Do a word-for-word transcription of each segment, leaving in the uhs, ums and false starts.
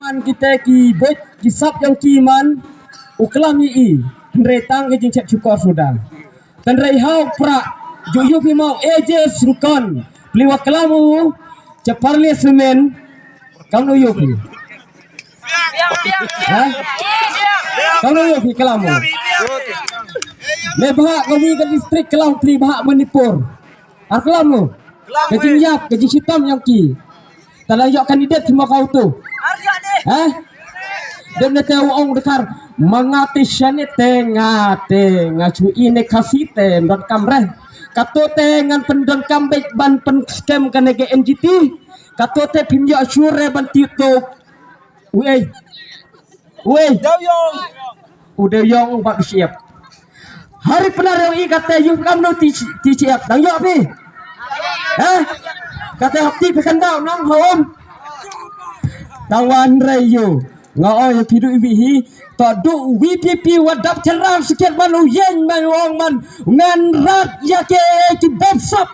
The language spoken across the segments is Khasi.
Kita ki bot ki sap ïong ki man u klam ïa i. Hynrei tang ka jingchet shukor suda. Tynrai hau pra ju ïuh phi mau A J Srukon. Pli wa klam u cha parliament. Kam no ïuh phi. Ha? Kam no ïuh phi klam u. Ne bha ka wi ka district klam pli bha Manipur. Ar klam u. Ka jingïap ka jingshitom ïong ki. Tala ïoh kandidat mo kau tu. Ha? Dem ne te u ong dekar mangate shane te ngate ngachu ine kasi te don kamre. Kato te ngan pendon kambek ban pen scam kane ke N G T. Kato te pim ïoh shure ban ti to. Wei. Wei. U dei ïong bad u siap. Hari pnar ïong i kata ïu kam no ti ti siap dang ïoh phi. Eh? Kata hap ti phi kan dau nong hom. Tang wan rei ïu. Nga oi phi du i hi. To du V P P wa dap cherang sikit man u yen man u ong man ngan rat ïa ke ki bom sap.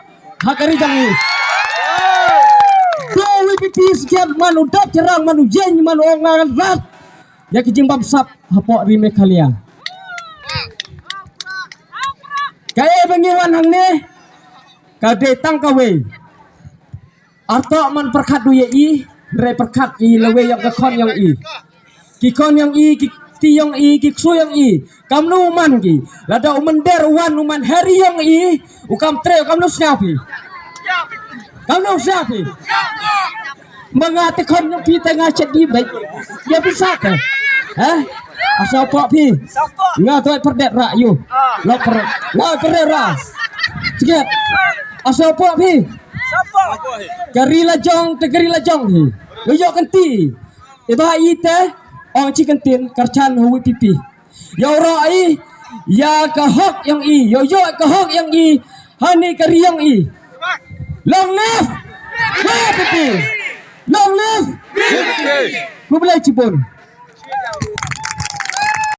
Ha ka ri jong i. Du V P P sikit man u dap cherang man u yen man u ong ngan rat. Ïa ki jingbam sap hapoh ri Meghalaya. Kaei ba ngi wan hangne ka dei tang kawei. Arto man pyrkhat du ïa i, re pyrkhat i lawei ïa ka khon ïong i. Ki khon ïong i, ki kti ïong i, ki ksu ïong i. Kamnu man ki. Lada u mynder u wan u man heri ïong i, u kam tre u kamnu sngap i. Kamnu sngap i. Ma nga te khon ïong phi te nga chet di bek. Ïa phi sat eh. Eh? Asa pok phi. Nga tu perdet ra ïu. Lo per. Nga perdet ra. Sikit. Asa pok phi. Kari la jong te kari la jong phi. Lo ïoh kenti. Iba i te ong chi kentin karchan ho V P P. Ïa u roi ïa ka hok ïong i, ïa u ïoh ka hok ïong i, hani ka ri ïong i. Long live V P P. Long live. Khublei chibun.